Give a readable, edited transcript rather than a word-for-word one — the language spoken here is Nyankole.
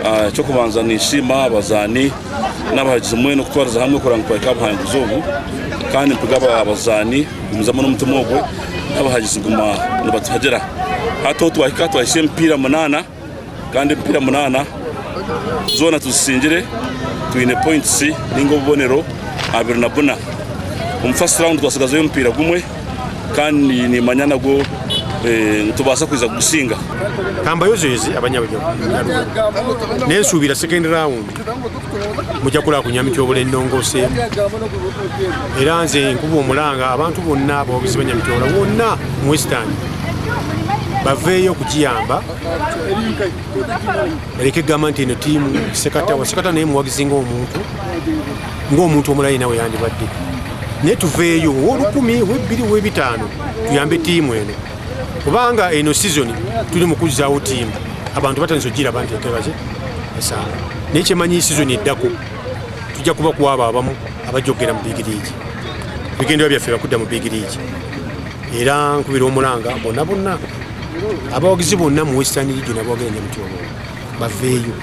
Eky'okubanza ninsiima abazaani n'abahagizi mwena okutwariza hamwe kureba ngu twahika aha buhanguzi obu kandi mpiga abazaani kugumizamu n'omutima ogwe n'abahagizi kuguma nibatuhagira. Hati ahu twahika twahitsya emipiira munaana kandi emipiira munaana zoona tuzisingire twine points ninga obubonero 24. Omu first round twatsigazayo omupiira gumwe. Kandi nimmanya nagwo nitubaasa kwija kugusinga. Kambayozoyeze abanyabanyaruguru nensuubira second round mujja kulaba ku Nyamityobora ennongooseemu era nze nkuba omulanga abantu bonna abawagizi ba Nyamityobora wonna mu Western baveeyo okugiyamba baleke kugamba nti eno tiimu Ssekatawa. Ssekatawa naye muwagizi ng'omuntu ng'omuntu omulala yenna bwe yandibadde naye tuveeyo ow'olukumi ow'ebbiri ow'ebitaano tuyambe ttiimu eno kubanga eno sizoni tuli mu kuzzaawo ttiimu abantu batandise okugiraba nti etebaze esamba naye kyemanyi sizoni eddako tujja kuba kwabo abamu abajja okugenda mu big league ebigendererwa byaffe bakudda mu big league era nkubira omulanga bonna bonna abawagizi bonna mu western region abawagira nyamutyoboola baveeyo.